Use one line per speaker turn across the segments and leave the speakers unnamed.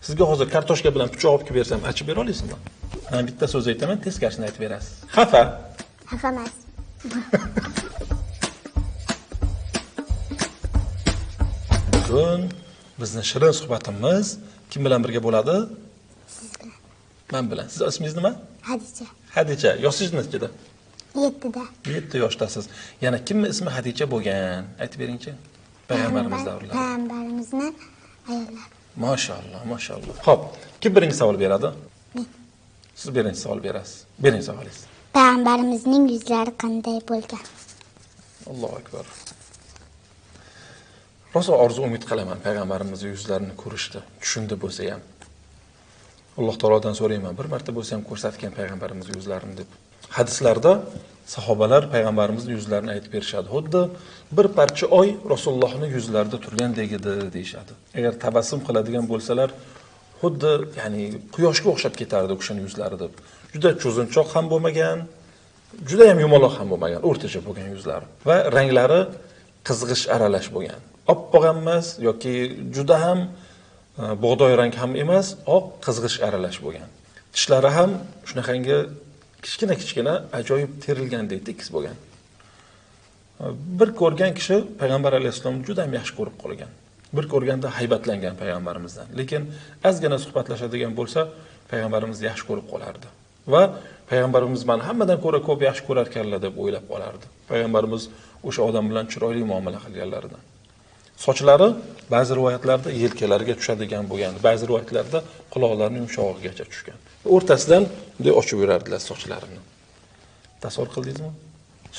Sizga hozir kartoshka bilan pichoq olib kelib bersam, achib bera olasizmi? Men bitta so'z aytaman, teskarisini aytib berasiz. Xafa.
Xafa emas.
Bugun bizni shirin suhbatimiz kim bilan birga bo'ladi?
Siz bilan.
Men bilan. Siz ismingiz nima?
Hadicha.
Hadicha. Yoshingiz nechida?
7da.
7 yoshdasiz. Yana kimning ismi Hadicha bo'lgan? Aytib beringchi. Payg'ambarimiz davrlarida.
Payg'ambarimizni ayollari.
Mashalloh, mashalloh. Xo'p, kim birinchi savol beradi?
Men.
Siz birinchi savol berasiz. Bering savolingizni.
Payg'ambarimizning yuzlari qanday bo'lgan?
Allohu akbar. Rosa orzu umid qilaman payg'ambarimizning yuzlarini ko'rishdi, tushimda bo'lsa ham. Alloh taolodan so'rayman, bir marta bo'lsa ham ko'rsatgan payg'ambarimiz yuzlarini deb. Hadislarda sahobalar payg'ambarimizning yuzlarini aytib berishadi. Xuddi bir parcha oy Rasulullohning yuzlarida turgandek edi deyishadi. Agar tabassum qiladigan bo'lsalar, xuddi ya'ni quyoshga o'xshab ketardi u kishining yuzlari deb. Juda cho'zinchoq ham bo'lmagan, juda ham yumaloq ham bo'lmagan, o'rtacha bo'lgan yuzlari va ranglari qizg'ish aralash bo'lgan. Oppoq ham emas yoki juda ham bug'doy rang ham emas, oq qizg'ish aralash bo'lgan. Tishlari ham shunaqangi kichkina-kichkina ajoyib terilgandek tekis bo'lgan. Bir ko'rgan kishi payg'ambar alayhissalomni juda ham yaxshi ko'rib qolgan. Bir ko'rganda haybatlangan payg'ambarimizdan. Lekin ozgina suhbatlashadigan bo'lsa, payg'ambarimizni yaxshi ko'rib qolardi. Va payg'ambarimiz meni hammadan ko'ra ko'p yaxshi ko'rar ekanlar deb o'ylab qolardi. Payg'ambarimiz o'sha odam bilan chiroyli muomala qilganlaridan. Sochlari ba'zi rivoyatlarda yelkalariga tushadigan bo'lgan, ba'zi rivoyatlarda quloqlarining yumshog'igacha tushgan. O'rtasidan bunday ochib yurardilar sochlarini. Tasavvur qildingizmi?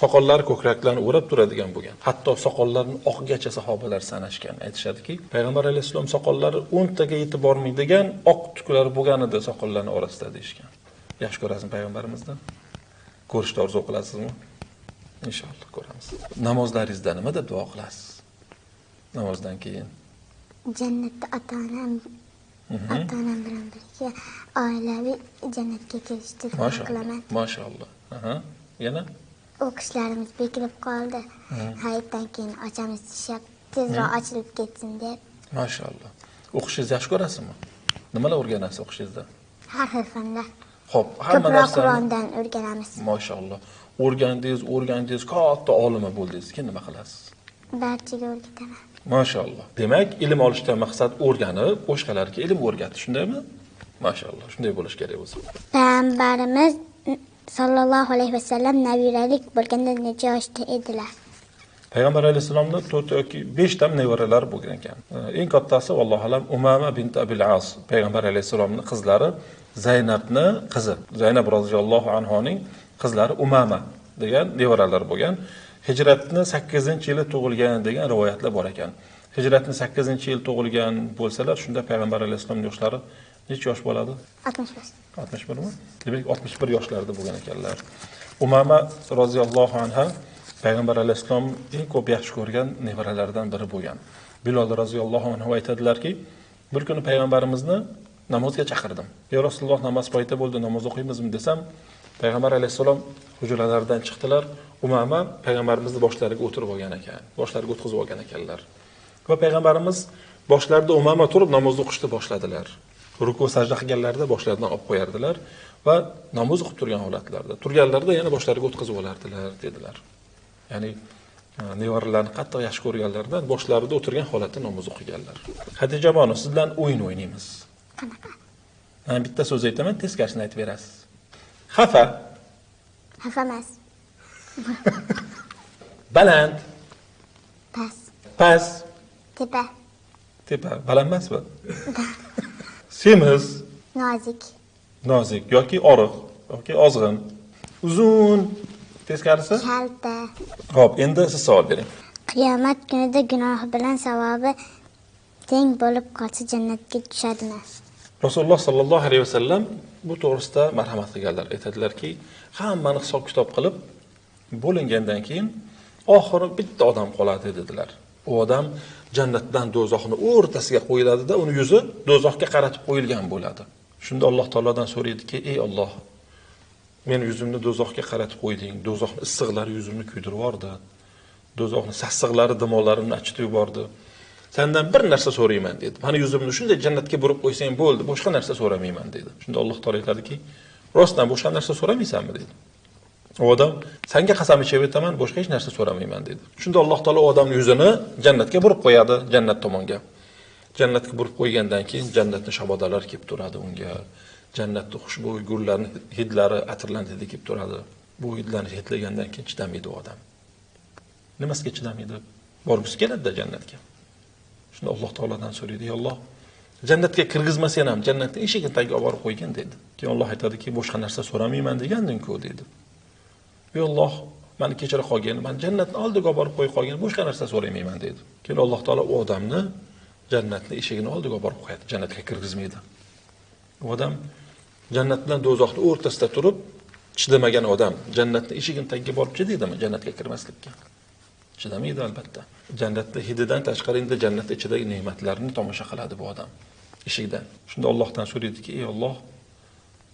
Soqollari ko'kraklarini o'rab turadigan bo'lgan. Hatto soqollarini oqgacha sahobalar sanashgan. Aytishadiki, payg'ambar alayhissalom soqollari 10 taga yetib bormaydigan oq tuklar bo'lgan edi soqollarning orasida deyishgan. Yaxshi ko'rasizmi payg'ambarimizni? Ko'rishni orzu qilasizmi? Inshaalloh ko'ramiz. Namozlaringizda nima deb duo qilasiz? Namozdan keyin
jannatda ota-onam bilan birga oilaviy jannatga kirishni duo qilaman.
Mashalloh. Aha. Yana
o'qishlarimiz bekilib qoldi. Hayitdan keyin ochamiz deyishyapti. Tezroq ochilib ketsin deb.
Mashalloh. O'qishingizni yaxshi ko'rasizmi? Nimalar o'rganasiz o'qishingizda?
Har xil fanlar.
Xo'p, hamma narsani
Qur'ondan o'rganamiz.
Mashalloh. O'rgandingiz, katta olima bo'ldingiz. Keyin nima qilasiz?
Barchaga o'rgataman.
Mashalloh. Demak, ilm olishdan maqsad o'rganib, boshqalarga ilm o'rgatish, shundaymi? Mashalloh, shunday bo'lish kerak o'zi.
Payg'ambarimiz sollallohu alayhi vasallam nabiralik bo'lganda necha yoshda edilar?
Payg'ambar alayhissalomning 4 yoki 5 ta nevaralari bo'lgan ekan. Eng kattasi vallohu alam Umama bint Abil As, payg'ambar alayhissalomning qizlari Zaynabning qizi. Zaynab roziyallohu anhoning qizlari Umama degan nevaralari bo'lgan. Hijratni 8-yili tug'ilgan degan rivoyatlar bor ekan. Hijratni 8-yil tug'ilgan bo'lsalar, shunda payg'ambar alayhissalomning yoshlari necha yosh bo'ladi?
61.
61 mi? Demak, 61 yoshlarida bo'lgan ekanlar. Umama roziyallohu anha payg'ambar alayhissalom eng ko'p yaxshi ko'rgan nevaralaridan biri bo'lgan. Bilol roziyallohu anhu aytadilarki, bir kuni payg'ambarimizni namozga chaqirdim. "Ya Rasululloh, namoz payti bo'ldi, namoz o'qiymizmi?" desam, payg'ambar alayhissalom hujralaridan chiqdilar. Umama payg'ambarimizni boshlariga o'tirib olgan ekan, boshlariga o'tkazib olgan ekanlar. Va payg'ambarimiz boshlarida Umama turib namozni o'qishni boshladilar. Ruku sajda qilganlarida boshlaridan olib qo'yardilar va namoz o'qib turgan holatlarida, turganlarida yana boshlariga o'tkazib olardilar dedilar. Ya'ni nevaralarni qattiq yaxshi ko'rganlaridan boshlarida o'tirgan holatda namoz o'qiganlar. Hadicha bonu, siz bilan o'yin o'ynaymiz.
Qanaqa?
Men bitta so'z aytaman, teskarisini aytib berasiz. Xafa.
Xafa emas.
Baland.
Past.
Past.
Tepa.
Tepa. Baland emasmi? Semiz.
Nozik.
Nozik yoki oriq yoki ozg'in. Uzun. Teskarisi?
Kalta.
Xo'p, endi siz savol bering.
Qiyomat kunida gunohi bilan savobi teng bo'lib qolsa jannatga tushadimi?
Rasululloh sallallohu alayhi vasallam bu to'g'risida marhamat qilganlar. Aytadilarki, hammani hisob-kitob qilib bo'lingandan keyin oxiri bitta odam qoladi dedilar. U odam jannatdan do'zaxni o'rtasiga qo'yiladida, uni yuzi do'zaxga qaratib qo'yilgan bo'ladi. Shunda Alloh taolodan so'raydiki, "Ey Alloh, men yuzimni do'zaxga qaratib qo'yding, do'zaxning issiqlari yuzimni kuydirib yubordi, do'zaxning sassiqlari dimoqlarimni achitib yubordi. Sendan bir narsa so'rayman dedi. Mani yuzimni shunday jannatga burib qo'ysang bo'ldi, boshqa narsa so'ramayman dedi. Shunda Alloh taolo aytadiki, rostdan boshqa narsa so'ramaysanmi dedi. U odam, senga qasam ichib aytaman, boshqa hech narsa so'ramayman dedi. Shunda Alloh taolo u odamning yuzini jannatga burib qo'yadi, jannat tomonga. Jannatga burib qo'ygandan keyin jannatning shabodalari kelib turadi unga. Jannatning xushbo'y gullarning hidlari, atirlarning hidi kelib turadi. Bu hidlarni hidlagandan keyin chidamaydi u odam. Nimasiga chidamaydi? Borgisi keladi-da jannatga. Shunda Alloh taolodan so'raydi: "Ey Alloh, jannatga kirgizmasang ham jannatning eshigini tagiga olib borib qo'ygin" dedi. Keyin Alloh aytadiki, boshqa narsa so'ramayman deganding-ku dedi. Ey Alloh, meni kechira qolgin, meni jannatning oldiga olib borib qo'y qolgin, boshqa narsa so'ramayman dedi. Keyin Alloh taolo u odamni jannatning eshigini oldiga olib borib qo'yadi, jannatga kirgizmaydi. U odam jannat bilan do'zaxning o'rtasida turib chidamagan odam jannatning eshigini tagiga borib chidaydimi jannatga kirmaslikka? Chidamaydi albatta. Jannatning hididan tashqari endi jannat ichidagi ne'matlarni tomosha qiladi bu odam eshikdan. Shunda Allohdan so'raydiki, ey Alloh,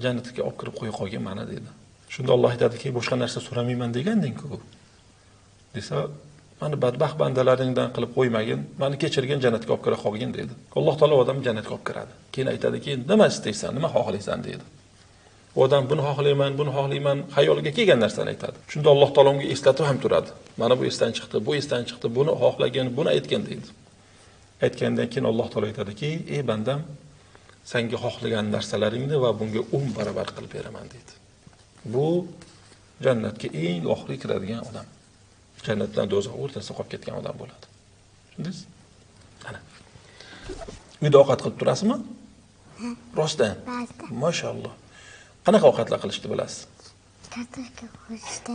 jannatga olib kirib qo'ya qolgin meni dedi. Shunda Alloh aytadiki, boshqa narsa so'ramayman deganding-ku. Desa, meni badbaxt bandalaringdan qilib qo'ymagin, meni kechirgin, jannatga olib kira qolgin dedi. Alloh taolo odamni jannatga olib kiradi. Keyin aytadiki, nima istaysan, nima xohlaysan dedi. U odam buni xohlayman, buni xohlayman, xayoliga kelgan narsani aytadi. Shunda Alloh taolo unga eslatib ham turadi. Mana bu esdan chiqdi, bu esdan chiqdi, buni xohlagan, buni aytgan deydi. Aytgandan keyin Alloh taolo aytadiki, ey bandam, senga xohlagan narsalaringni va bunga 10 barobar qilib beraman deydi. Bu jannatga eng oxiri kiradigan odam. Jannat bilan do'zax o'rtasida qolib ketgan odam bo'ladi. Tushundingiz? Ana. Uyda ovqat qilib turasizmi? Rostdan?
Ba'zida.
Mashalloh. Qanaqa ovqatlar qilishni bilasiz?
Kartoshka qo'shishdi.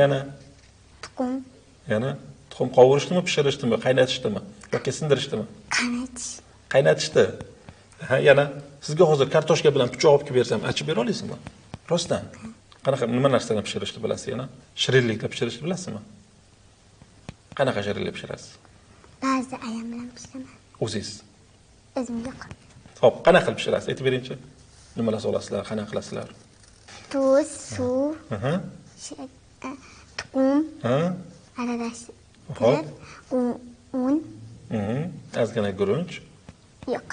Yana
tuxum.
Yana tuxum qovurishdimi, pishirishdimi, qaynatishdimi yoki sindirishdimi?
Qaynatish.
Qaynatishdi. Ha, yana sizga hozir kartoshka bilan pichoq olib kelib bersam, achib bera olasizmi? Rostdan? Qanaqa nima narsani pishirishni bilasiz yana? Shirinliklar pishirishni bilasizmi? Qanaqa shirinlik pishirasiz?
Ba'zida ayam bilan pishiraman.
O'zingiz?
O'zim yo'q.
Xo'p, qanaqa qilib pishirasiz? Aytib beringchi. Nimalar solasizlar, qanaqa qilasizlar?
Tuz, suv, tuxum, aralashtirib, un,
ozgina guruch.
Yo'q.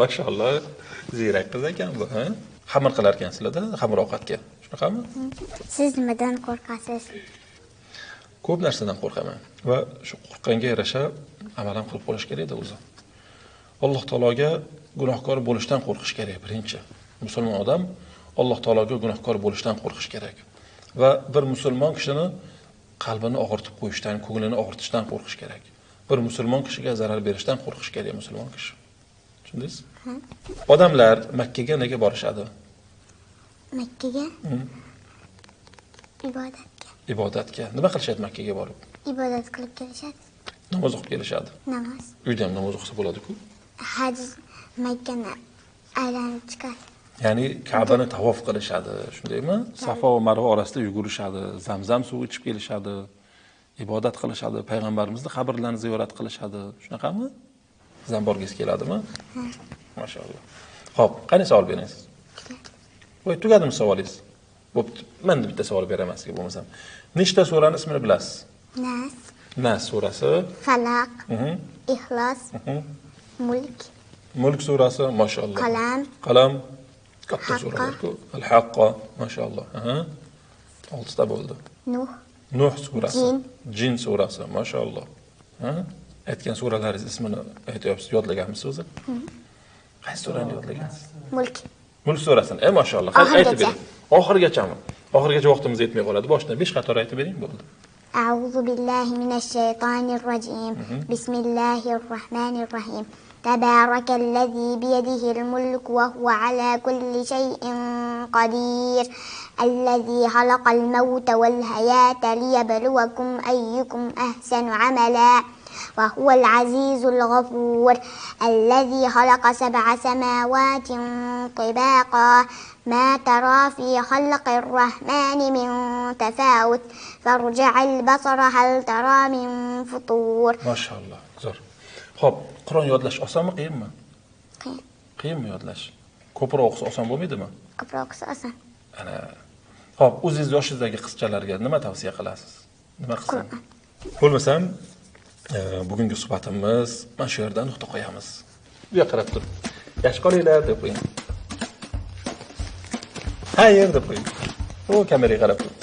Mashalloh, ziyrak qiz ekan bu, ha? Xamir qilar ekansizlar-da, xamir ovqatga. Shunaqami?
Siz nimadan qo'rqasiz?
Ko'p narsadan qo'rqaman va shu qo'rqqanga yarasha amal ham qilib qo'yish kerak-da o'zi. Alloh taologa gunohkor bo'lishdan qo'rqish kerak birinchi. Musulmon odam Alloh taologa gunohkor bo'lishdan qo'rqish kerak. Va bir musulmon kishini qalbini og'irtib qo'yishdan, ko'nglini og'irtishdan qo'rqish kerak. Bir musulmon kishiga zarar berishdan qo'rqish kerak musulmon kishi. Tushundingiz? Odamlar Makkaga nega borishadi?
Makkaga? Ibodatga.
Ibodatga. Nima qilishadi Makkaga borib?
Ibodat qilib kelishadi.
Namoz o'qib kelishadi.
Namoz.
Uyda ham namoz o'qisa bo'ladi-ku.
Haj Makkani aylanib chiqadi.
Ya'ni Ka'bani tavof qilishadi, shundaymi? Safo va Marva orasida yugurishadi, Zamzam suvi ichib kelishadi, ibodat qilishadi, payg'ambarimizni qabrlarini ziyorat qilishadi. Shunaqami? Sizdan borgingiz keladimi?
Ha.
Mashalloh. Xo'p, qani savol bering siz? Voy, tugadimi savolingiz? Bo'pti. Men bitta savol beraman sizga bo'lmasam. Nechta surani ismini bilasiz?
Nas.
Nas surasi.
Falaq. Ixlos. Mulk.
Mulk surasi, mashalloh.
Qalam.
Qalam. Katta suralar-ku. Al-Haqqa, mashalloh. 6 ta bo'ldi.
Nuh.
Nuh surasi.
Jin.
Jin surasi, mashalloh. Aytgan suralaringiz ismini aytyapsiz, yodlaganmisiz o'zi? Qaysi surani yodlagansiz?
Mulk.
Mulk surasini. Mashalloh. Aytib bering. Oxirgachami? Oxirgacha vaqtimiz yetmay qoladi. Boshidan 5 qator aytib bering, bo'ldi.
A'udhu billahi minash shaytonir rojim. Bismillahir rohmanir rohim. Tabarakallazi biyadihil mulku va huwa ala kulli shay'in qadir. Allazi xalaqal mauta wal hayata liyabluwakum ayyukum ahsanu amala. وهو العزيز الغفور. الذي خلق 7 سماوات طباقا ما ترى في خلق الرحمن من تفاوت فارجع البصر هل ترى من فطور.
ما شاء الله. Zo'r. Xo'p, Qur'on yodlash osonmi, qiyinmi?
Qiyin.
Qiyinmi yodlash? Ko'proq o'qisa oson bo'lmaydimi?
Ko'proq o'qisa oson.
Ana. Xo'p, o'zingiz yoshingizdagi qizchalarga nima tavsiya qilasiz? Nima qilsin? Bo'lmasam Bugungi suhbatimiz mana shu yerda nuqta qo'yamiz. Bu yoqqa qarab turib, yaxshi qolinglar deb qo'ying. Xayr deb qo'ying. U kameraga qarab turib.